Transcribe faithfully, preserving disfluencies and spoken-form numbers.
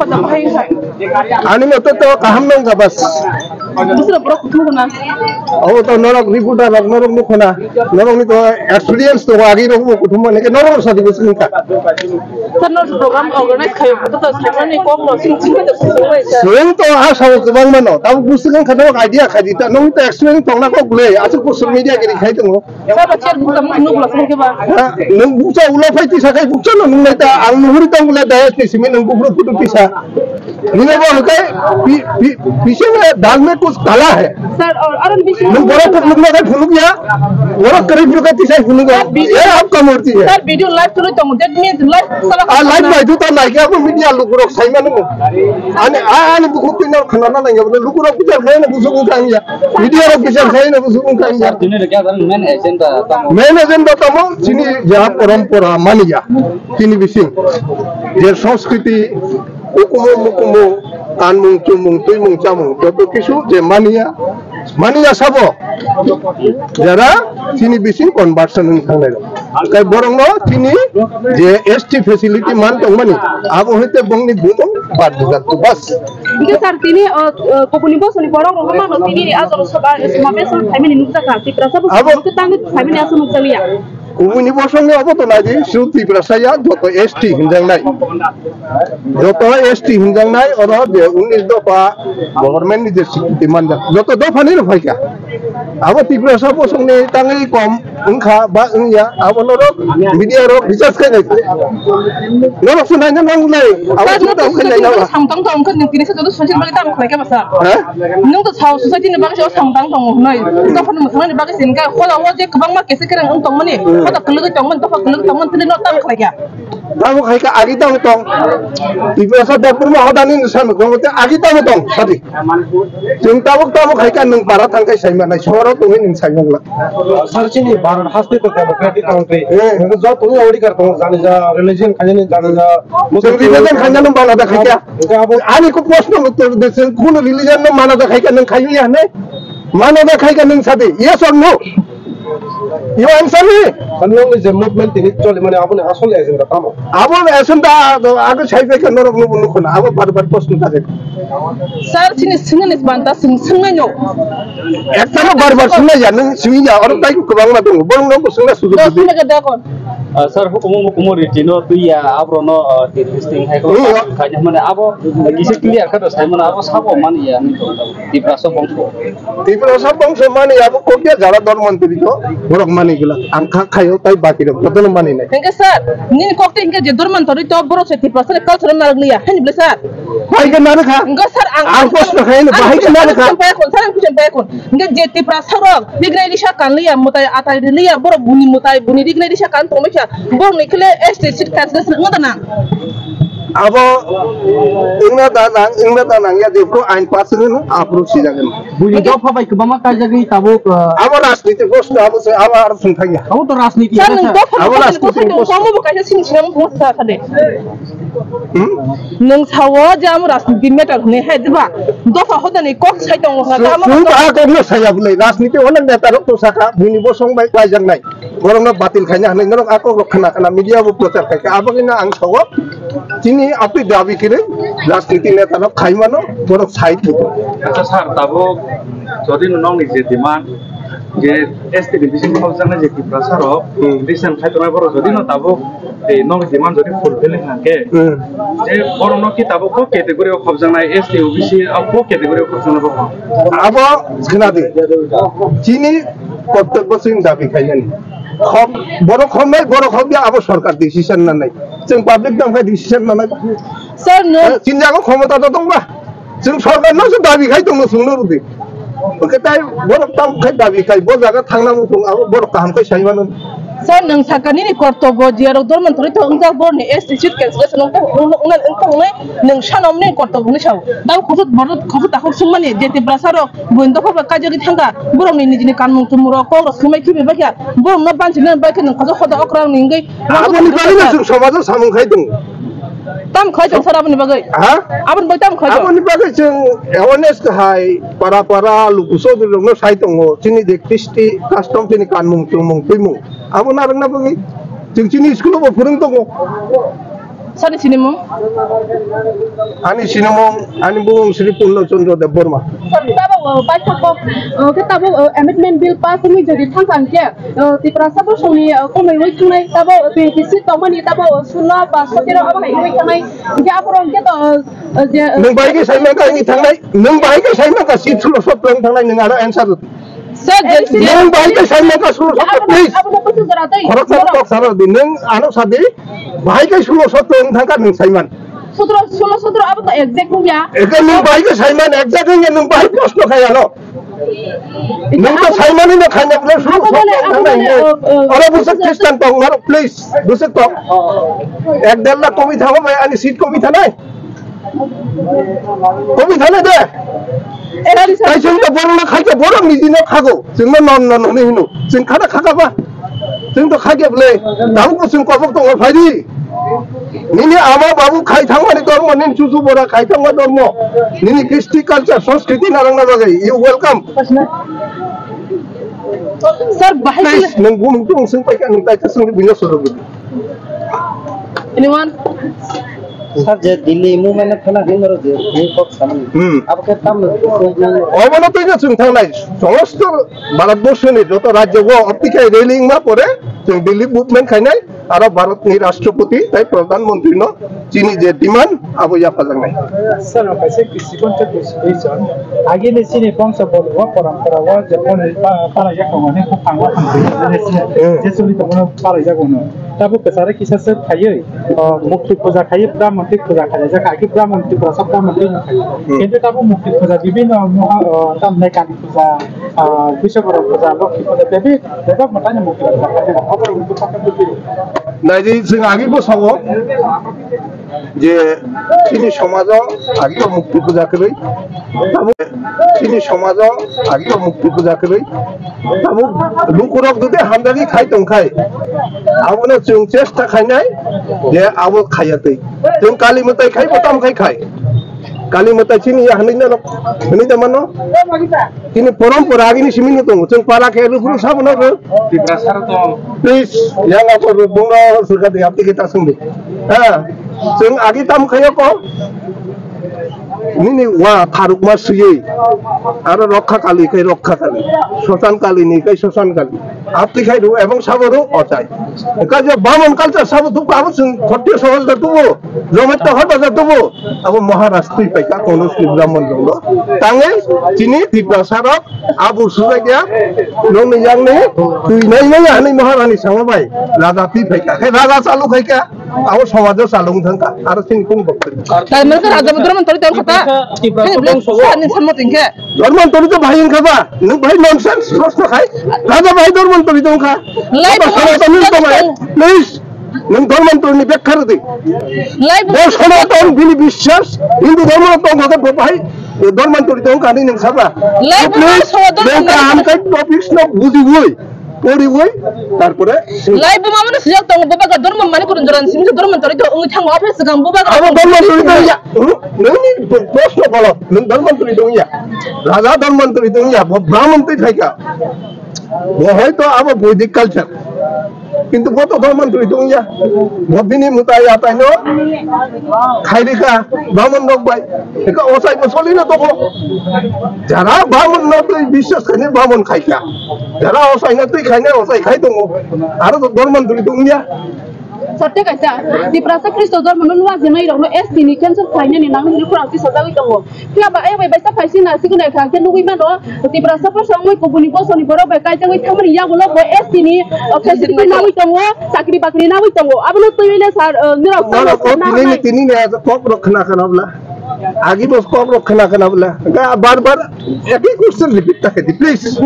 Ani mote to kaham nang ka bas. Busra borok kuthum khuna. Abo to norok reporter rok norok nukho na. Norok ni to experience to agi rok bo kuthum mane ke norok sadi bus nungkha. Sir, no program organize khayo, to to sir ni kok no sing sing to sing bai sir. Sing to a sao kwbang mano. Tab bus nung kha norok idea kha di ta. Nung to experience tong na kok le. Asuk social media giri khai tongo. Sir, ba chair bukcha mung nukla sung ke ba? Ha, nung bukcha ula phai tisa khai bukcha no nung naita ang nuhuri tong ula dayas ni simi nung bukro putu tisa. Nina ba hakai pi pi pise mein dal mein kuch kala hai. Sir, aur aron bishi. Nung boro puk luk na khai phuluk ya. Boro kare phuluk ya tisa phuluk ya. Sir, video. Ye aapka murti hai. Sir, video live chalo tong. That means live sala. Ah, live bai tu ta nai kya ko media luk rok sai manu. Ani a ani bukuk pin khana na nang ya. Luk rok bichar khai na busuk khai ya. Video rok bichar khai na busuk khai ya. Sir, tini rwkya jalan main agenda tamo. Main agenda tamo chini ya parampara maniya. Chini bising. Je sanskriti, ukumu mukumu, kanmung chumung, twimung chamung, joto kisu je maniya, maniya sabo. Jara chini bising conversion wng thangnai rok. Kai borokno chini je S T facility man tongmani, abo hete bongni bumung bad bujak tu bas. Hingke sir, tini, o, o, kubuni bosoni borok rok mano tini ajol soba, soba beso thaimani nukjaka, Tiprasa bo abo tangwi thaimani aso nukjakliya. Kubuni bosongni abo to naidi, su Tiprasa ya, joto S T hinjaknai. Joto S T hinjaknai, oro je unis dopha government ni je sikti manjak. Joto dopha ni no phaikha. Abo Tiprasa bosongni tangwi kom wngkha ba wngya, abo norok media rok research khainai. Norok se naina nangnai, abo sir, se no tamo to khainai society ni naba. Bagwi samtang tong kha, nung tini se joto society ni bagwi tamo khlai kha ba sir? Ha? Nung to sao society ni bagwi se samtang tong hnai. Dophani mwthangni bagwi se nung kha, hola o je kwbangma kese kereng wng tongmani, hmm, hoda kwlwgwi tongmani, dopha kwlwgwi tongmani, tini no tamo khlai kha. Tamo khai kha agi tamo tong. Tiprasa Debruma hodani nung sa nung kha, agi tamo tong, sadi. Chwng tabuk tabuk hai kha nwng para thang khai sai manai, sohoro tongwi nwng sai mangla. Sir, chini Bharat haste to democratic country. Eh. Nwng joto ni odhikar tongo, jani ja religion khainani, jani ja Muslim religion khainani mana da khai kha. Hingke abo ani ko proshno uttor de, chwng kuno religion no mana da khai kha, nwng khai ya ne? Mana da khai kha nwng sadi, yes or no? You answer me. Nwng ni je movement tini choli mani aboni asol agenda tamo? Abo agenda, abo sai pai kha norok nubo nukho na, abo bar bar proshno ta khai. Sir, chini swngni banta swng swngnaino. Ekta no bar bar swngna ya, nwng swngya, oro tai kwbangma tongo. Borok no swngna sudu dos sudu. Minute da kon. Ah, sir, hukumu hukumu riti no tuya abro no, ah, di listing hai ko. Hmm. Kanya mane abo kisi clear kha do sai mane abo sabo mani ya ni to. Tiprasa bongso. Tiprasa bongso mani abo kokya jara dor mantri to borok mani gila. Ang kha khayo tai baki rok to no mani nai. Hingke sir, nini kokte hingke je dor mantri to borok se Tiprasa ni culture narwk liya. Hani bole sir. Bahai khe narwkha? Hwnkhe sir, ang, ang proshno khaino, bahai khe narwkha? Ang question paya khun, sir, ang question paya khun. Hwnkhe je Tiprasa rok rignai risa kanliya, mwtai atai riliya, borok buni mwtai, buni rignai risa kan tongmani kha, borokni khle S T seat cancellation wngna da nang? Abo wngna da nang, wngna da nang ya, jephru ain pass wngwi no, aphuru sijagwi no. Buini dopha bai kwbangma kaijagwi tabuk, uh, abo rajniti proshno, abo se, abo aro swngthang ya. Abo to rajniti. Sir, nwng dopha abo rajniti proshno. Komo bo kaisa sini sinamo proshno sa de. Hmm? Nwng sao je amo rajniti matter hwnwi hai diba? Dopha hodani kok sai tongo hwnka. Chwng, chwng ba kok no saya bwlai, rajniti onek neta rok to saka, buini bosong bai klaijaknai. Borokno batil khaina hwnwi norok a kok rok khna khna media bo prochar khai kha. Aboni no ang sao, chini apni dabi kwrwi rajniti neta rok khai mano, borok sai thwio. Acha sir, tabuk jodi no nokni je demand, je S T ni bisingo khobjaknai je Tiprasa rok, hmm, recent khai tongnai borok jodi no tabuk, eh, nokni demand jodi fulfilling hwnkhe, hmm, je borok no ki tabuk bo category o khobjaknai, S T, O B C, ah, bo category o khobjaknai borok no? Abo khna di, chini prottek bosor chwng dabi khainani. Khom, borok khomnai, borok khomya abo sorkar decision nanai. Chwng public tongkha decision nanai. Sir, no. Eh, chini jago khomota to tongba. Chwng sorkar no se dabi khai tongo, chwng no rwdi. Hwnkhe tai borok tamo khai dabi khai, bo jaga thangna muchung abo borok kaham khai sai mano. Sir, nwng saka nini kortobo, je rok dorman thori thok wngjak borokni S T seat cancellation wng tong, wng, wng, wng, wng, nwng sanw nini kortobo hwnwi sao. Tamo khosok borok khosok takhuk swngmani, je Tiprasa rok buini dopha bai kaijagwi thangkha, borokni nijini kanmung tumung rok kok rok swngmai khibi baikha, borokno banchina baikha nwng khosok hoda okra wngwi. Aboni bagwi no chwng somajo samung khai tongo. Tam khai tong sir aboni bagwi? Ha? Aboni bagwi tam khai tong? Aboni bagwi chwng awareness hai para para luku chowdhury rokno sai tongo. Chini je Kristi custom, chini kanmung chumung twimung. Abo narwkna bagwi chwng chini school o bo phwrwng tongo. Sani sinimung? Ani sinimung, ani bumung Sri Purno Chandra Debbarma. Sir, tabuk, uh, paithakgo, uh, khe tabuk, uh, amendment bill pass wngwi jodi thangkha hwnkhe, uh, Tiprasa bosongni, uh, komaiwi thangnai, tabuk, uh, twenty seat tongmani, tabuk, uh, sulo, pass, sotero, abo hai wngwi thangnai. Hwnkhe aphuru hwnkhe to, uh, uh, je, uh, Nwng bai khe saimang kha ani thangnai, nwng bai khe saimang kha seat sulo sotro wng thangnai, nwng ano answer rw. Sir, je, Nwng bai khe saimang kha sulo sotro, please. Khoroksa kok saro di, nwng ano sadi, bai khe sulo sotro wng thangkha nwng saiman. Sotro, sulo sotro abo to exact wngya. Eke nwng bai khe saiman exact wngya, nwng bai proshno khai ano. Nwng to saimani no khaina bole sulo sotro wng thangna hinwi. Oro bwswk Christian tong maro, please, bwswk tong. Ek der lakh komi thango bai ani seat komi thanai. Komi thane de. Tei chwng to borok no khaikhe borok ni dino khago. Chwng no non non hwnwi hino. Chwng khana khaka ba. Chwng to khaikhe bwle. Tabuk bo chwng kobok tongo phaidi. Nini ama babu khai thangmani dormo, nini chuchu bora khai thangma dormo. Nini Christi culture, Sanskriti narwkna bagwi. You welcome. Sir, bahai Please, nwng bu nwng tong swng paikha nwng taisa swng bini sorok. Anyone? Sir, je Delhi movement khana hinmaro je, je kok samani. Hmm. Abo khe tamno. Obono twi no chwng thangnai. Somosto Bharat borso ni joto rajyo o optikai railing ma pore chwng Delhi movement khainai, aro Bharat ni Rashtrapati tai Pradhan Mantri no chini je demand abo yaphajaknai. Sir, kaisa Sibon Chaturthi Station, agini chini bongso bol o parampara o je boni pa-, para yakung ani buphang o thang je chini, Hmm. je chini tongmani para yago no. Tabuk kwcharo kisa se khaiwi, o, mukti puja khaiwi, Brahmon twi puja khaiwi, je khaiwi Brahmon twi puja, sab Brahmon twi no khaiwi. Hmm. Kintu tabuk mukti puja bibhinno moha, o, tamni Kali puja, o, Biswakarma puja, Lokhi puja, bebi, bebak mwtani mukti puja khaiwi, obo rok buphang o. Naidi, chwng agi bo sawo. Je chini somajo agito mukti puja kwrwi, tabuk chini somajo agito mukti puja kwrwi, tabuk lukurok jodi hamjagwi khai tongkhai, abono chwng chesta khainai je abo khaiya twi. Chwng Kali mwtai khai bo tam khai khai. Kali mwtai chini ya hwnwi nano, hwnwi da mano. Tini porompora agini simi no tongo. Chwng para khe rw phuru sabo no rw. Tiprasa rw tong. Please, yang ako rw bung no sirka de apni kita sung de. Ha. Chwng agi tam khayo ko. Nini wa tharuk ma suyei. Aro rokha kali kai rokha kali. Sosan kali ni kai sosan kali. Apni khai rw ebong sabo rw ochai. Ka je bamon culture sabo tu ka chwng khotyo sahol da tu. Jomai to hota da tu. Abo Maharaj twi paikha, Kondos ni Brahmon rok no. Tangwi chini Tiprasa rok abo sujakya, nokni yakni twi nai nai hani Maharani sangma bai raja twi paikha. Khe raja chalu khaikha, abo somajo chalung thangkha. Aro chini kung bokti. Tal mel ka raja bodro man tori tong khata. Tiprasa Khe bongso. Sani sammo tingkhe. Dorman tori to bhai wngkha ba? Nwng bhai nonsense, proshno khai. Raja bhai dorman tori tongkha. Lai Abo bo Sanatan ni tong, tong. Please. Nwng Dharmantri ni bekha rwdi. Lai bo Bo Sanatan bini biswas, Hindu dharma tong kha bo bahai Dharmantri tong kha ni nwng saba. Lai bo Please, Sanatan nwng kaham khai topics no bujiwi, poriwi, tarpore Lai bo mamano sijak tong bo baga Dharma mani kurun joran simi Dharmantri to ungwi thango office gang bo baga. Abo Dharmantri tong ya. Nwng ni proshno bolo, nwng Dharmantri tong ya. Raja Dharmantri tong ya, bo Brahmantri thaika. Bo hoito abo Vedic culture. Kintu bo to Dharmantri tong ya. Bo bini mwtai atai no khairikha Brahman rok bai. Eka osai bo solina tongo. Jara Brahman no twi biswas khaine Brahman khaikha. Jara osai no twi khaine osai khai tongo. Aro to Dharmantri tong ya. Sotya kaisa, Tiprasa Khristo Dharma no nua jinai rok no S T ni cancel khainani nang ni khurang tisajagwi tongo. Phiya ba, eh, bai, baisa phaisi na, sikon ekha khe nugwi mano, Tiprasa bosong wngwi kubuni bosongni borok bai kaijagwi thangmani yagulo bo S T ni, uh, facility nawi tongo, chakri bakri nawi tongo. Abono twiwi le sir, uh, nirok Norok o tini ni, tini ni aja kok rok khna khna bla. Agi bo kok rok khna khna bla. Ga bar bar ekhi question repeat ta khe di, please.